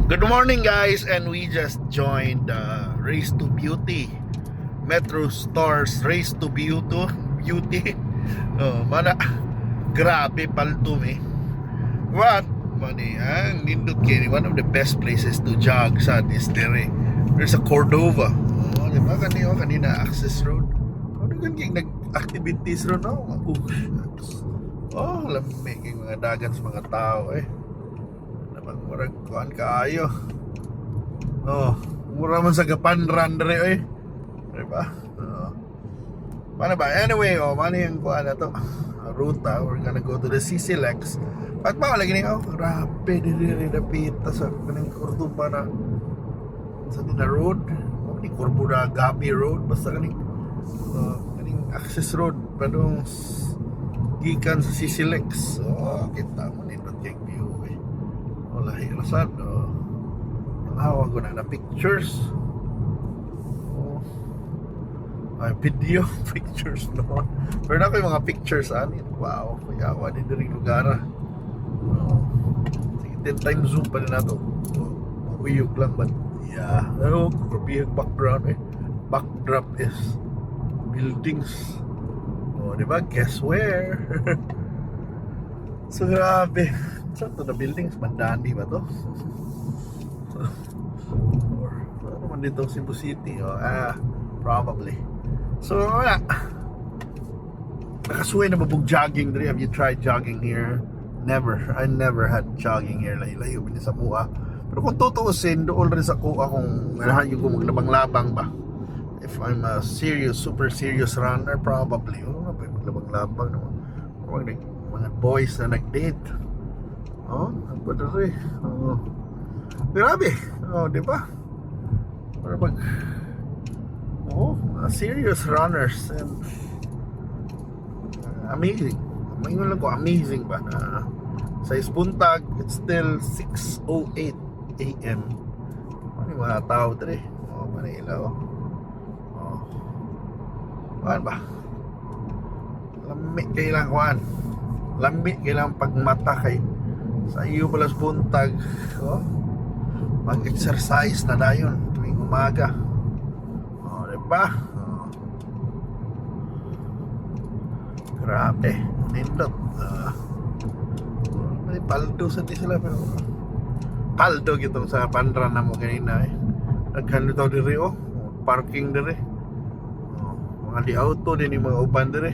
Good morning, guys, and we just joined the Race to Beauty. Metro Stars Race to Beauty. Beauty. Oh, mana grabe paldo mi. What? Mani ang nindot kay one of the best places to jog sa is dere. There's a Cordova. Oh, di ba kani, oh, kanina access road. Ano kan kay nag-activities ro, no? Shucks. Oh, lami kay mga dagan sa mga tao eh. Namang murag kuan kaayo. Oh, mura man sa ga-fun run dere eh. Di ba? Oh. Paano ba? Anyway, oh, mano yung kuan na to? Ruta, we're gonna go to the CCLEX. At ba lagi ni, oh, grabe diri dapita sa kaning Cordoba na sa na road. Oh, ni Cordoba Gabi Road, basta kaning kaning access road padung gikan sa CCLEX. Oh, kita mo nindot kay view eh. Oh, lahi ra sad. Oh. Ang ko na na pictures. Oh. Ay, video pictures, no. Pero na ko yung mga pictures ani. Wow, kuyawa din diri lugar ah. Oh. Sige, 10 times zoom pa rin nato. Oh, uyog lang, but yeah. Ano, grabe yung background eh. Backdrop is buildings. Oh, di ba? Guess where? So grabe. Saan to na buildings? Mandani ba to? Or ano man dito, Cebu City? Oh, ah, probably. So, wala. Nakasuway na ba bug jogging diri? Have you tried jogging here? Never. I never had jogging here. Layo-layo man sa mua. Pero kung tutuusin, doon rin sa kuha kung ganahan yung ko maglabang-labang ba. If I'm a serious, super serious runner, probably. Oh, pa maglabang-labang naman. Mga boys na nag-date. Oh, ang diri. Oh. Grabe. Oh, di ba? Para pag, oh, mga serious runners and amazing. Maingon lang ko amazing ba na sa isbuntag, it's still 6:08 a.m. Ano yung mga tao dre? Oh, Manila, oh. Oh. Kuan ba? Lami kay lang kuan. Lami kay lang pagmata kay sa iyo pala sa buntag. Oh. Mag-exercise na dayon tuwing umaga. Oh, di ba? Oh. Grabe, nindot. May paldo sa di sila pero paldo gitong sa fun run na mo kanina eh. Daghan daw diri oh, parking diri. Oh, mga di auto din yung mga uban diri.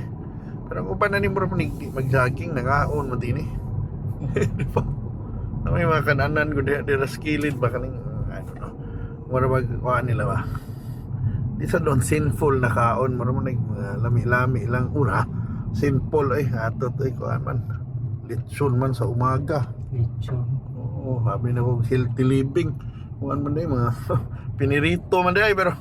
Pero ang uban na ni mura mag-jogging, nangaon mo din eh. Di ba? Na may mga kananan ko di di sa kilid ba kaning, I don't know. Mura mag kuan nila ba. Di sa doon sinful na kaon, mura mo nag mga lami-lami lang una. Simple eh ato to eh, kuan man. Lechon man sa umaga. Lechon. Oo, sabi na ko healthy living. Kung ano man day, mga pinirito man day, pero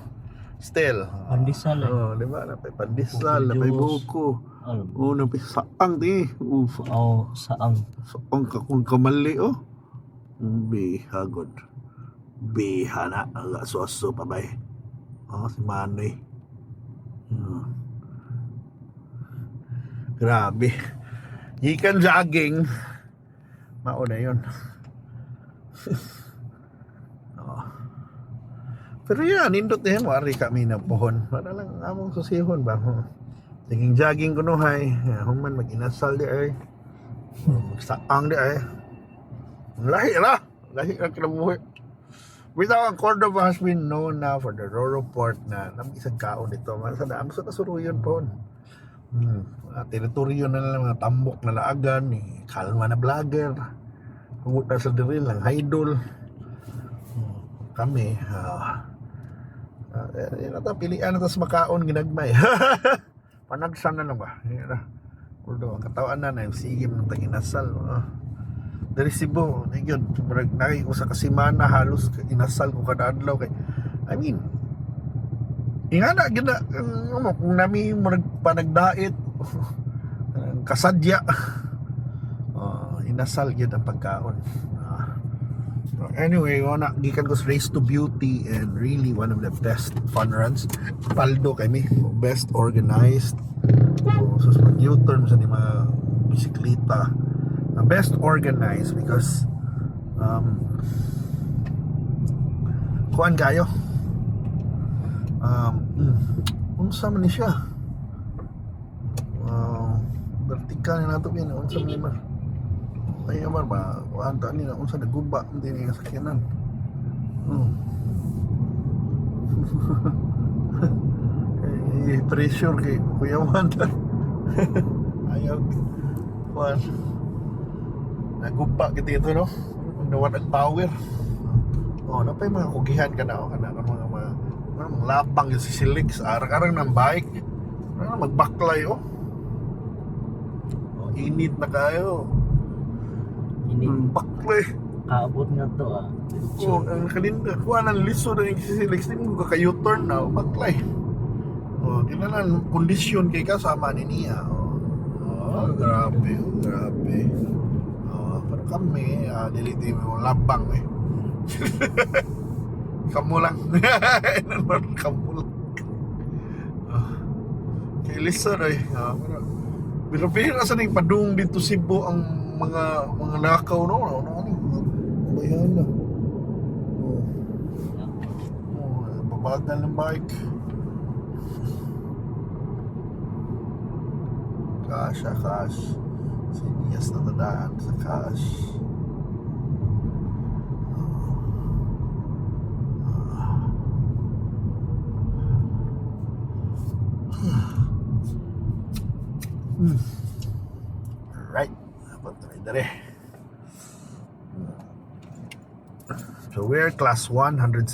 still. Pandesal eh. Oh, di ba? Napay pandesal, Buko napay juice. buko. Ano? Oh, napay saang di. Uf, Oh, saang. Saang ka kung kamali oh. Bihagod. Bihana ang aso-aso pa bay. Oh, si Manoy. Grabe. Gikan jogging. Mao na yun. Oh. Pero yan, nindot din mo. Ari kami na pohon. Para lang among susihon ba? Sige jogging kunuhay. Human mag-inasal di ay. Magsaang di ay. Lahi ra. Lahi ra kinabuhi. Bitaw ang Cordova has been known na for the Roro Port na nang isang kaon dito. Sa dami sa kasuruyon po. Mga teritoryo na lang, mga tambok na laagan ni kalma na vlogger. Pumunta sa diri lang idol. Kami yun ata pilian na tas makaon ginagmay. Panagsan na lang ba? Yun na. Although, ang katawan na na yung sige ng taginasal. Diri Cebu, nagyod, murag naki ko sa kasimana halos inasal ko kada adlaw kay, I mean, ingana gyud na ano, kung nami murag panagdait ang kasadya, inasal gyud ang pagkaon. So anyway, wana gikan ko sa Race to Beauty and really one of the best fun runs. Paldo kami, best organized. So, sa mag U-turn sa ni mga bisikleta. Ang best organized because Kuan kayo. Unsa man ni siya? Wow, vertikal na nato yan. Unsa man ni mar? Ay, mar ba? Kuan ta ni na unsa naguba hindi ni nga sakyanan. Eh, pressure kay kuyawan ta. Ayaw. Kuan. Naguba kita ito, no? Nawad ang power. Oh, napay mga kugihan ka na, oh, kana ka mga lapang yung si Silix, arang-arang ng bike. Ano magbaklay, oh. Oh, init na kayo. Ini Baklay. kaabot nga to ah. Oh, ang kalinda. Kuha ng liso na yung si Silix, di mo ka U-turn na, oh, baklay. Oh, kinahanglan kondisyon kay kasama ni niya. Oh, oh grabe, oh, grabe. Oh, pero kami, dili di mo labang eh. Kamu lang. Kamu lang. Ah, kay Lisa ray. Ah, pero pero sa ning padung dito Cebu ang mga lakaw, no, no, no, ano bayan na. Oh. Oh, babagal ng bike. Cash, ah, cash. Sinyas na tadaan sa cash. Right. Dapat tayo dere. So we're class 107.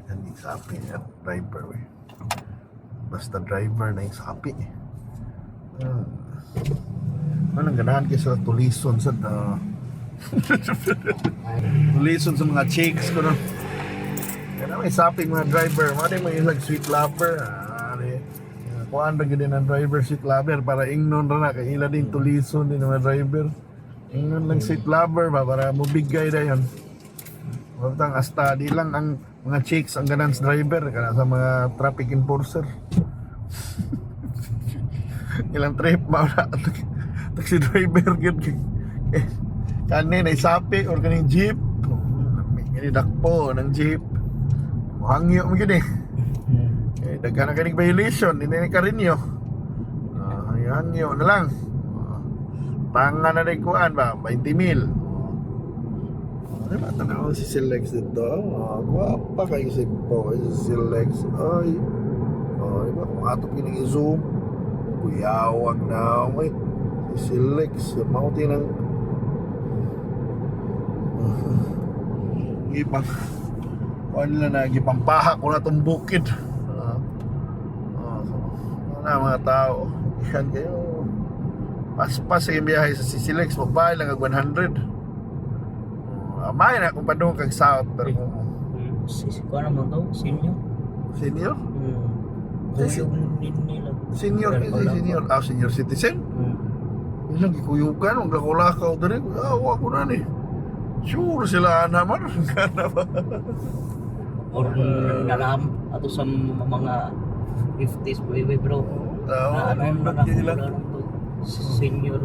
Hindi sa api niya, driver eh. Basta driver na yung sapi. Ano ganahan kayo sa tulison sa tulison sa mga chicks ko, no? Kaya may sapi mga driver, mga may ilag sweet lover. Ah, di. Kuan ra gyud ang driver sweet lover para ingnon ra na kay ila din tulison din ang mga driver. Ingnon lang sweet lover ba para mobigay dayon. Basta hasta di lang ang mga chicks ang ganan sa driver kana sa mga traffic enforcer. Ilang trip ba na taxi driver gyud kay eh, kani na isapi or kaning jeep. Ngani dakpo ng jeep. Mohangyo mo gyud eh. Eh, daghan na kaning violation, hindi ni karinyo. Ah, hangyo na lang. Ah, tanga na rin kuan ba, 20 mil. Oh, di ba tanaw si Silex dito? Oh, gwapa kayo si Boy, si Silex. Ay. Oh, di ba kung ato kining i-zoom, kuyawag na may si Silex, mao tinang gipang kuan nila na gipampaha ko na tong bukid. Ah, ah, so, ano na mga tao. Yan kayo. Paspas sa biyahe sa Sisilex, magbayad lang ag 100. Amay na kung padung kag south pero kung Si kuha naman to, senior. Senior? Kuyog din nila. Senior kasi senior. Ah, senior citizen. Ilang gikuyugan, ang lakaw-lakaw diri. Ah, wa ko na ni. Sure sila naman. Kana ba? Or nalam ato sa mga 50s boy bro. Tao, Na ano nindot na yun sila. na to senior.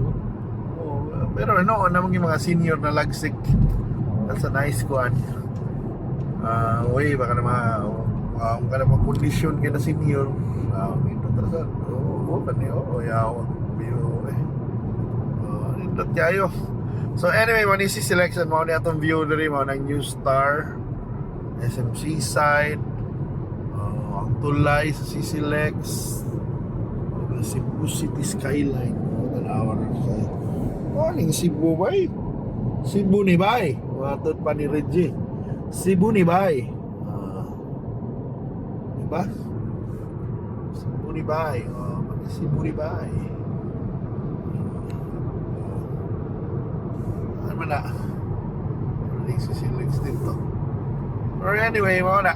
Oo, pero ano, naman yung mga senior na lagsik. That's a nice one. Ah, way baka na mga kung ka na mga kondisyon kay na senior. Ah, nindot ra sad. Oo, kani oo, yaw view eh. Oh, nindot kayo. So anyway, mao ni si selection mao ni atong view diri mao ng New Star SMC side. Oh, ang tulay sa CCLEX. Oh, Cebu City skyline. Oh, tanawa na sa. Oh, ning Cebu bay. Cebu ni bay. Matod pa ni Reggie. Cebu ni bay. Ah. Diba? Cebu ni bay. Oh, mani Cebu ni bay. Ano man na? Ning CCLEX dito. Or anyway, mao na.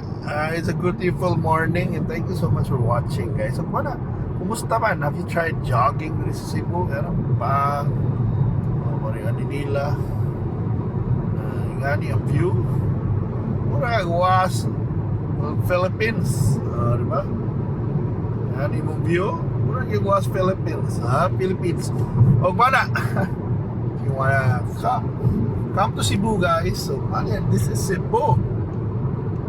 It's a beautiful morning and thank you so much for watching, guys. So, mao na, kumusta man? Have you tried jogging diri sa Cebu? Pero pang oh, mao ani nila. Ngani ang view. Mura was Philippines, di ba? Ngani mong view, mura gyud was Philippines. Ah, Philippines. Og mao na. If you Wanna come to Cebu, guys. So, man, this is Cebu.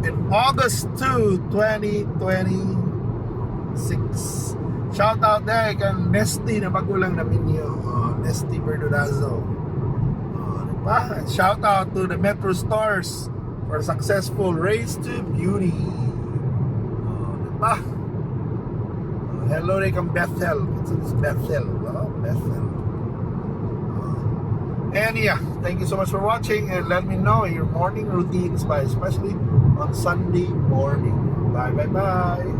In August 2, 2026. Shout out there kang Nesty na bago lang na minyo. Oh, Nesty Berdudazo. Oh, diba? And shout out to the Metro Stars for a successful Race to Beauty. Oh, diba? Oh, hello rin kang Bethel. What's this Bethel? Oh, Bethel. Oh. And yeah, thank you so much for watching and let me know your morning routines by, especially on Sunday morning. Bye bye bye.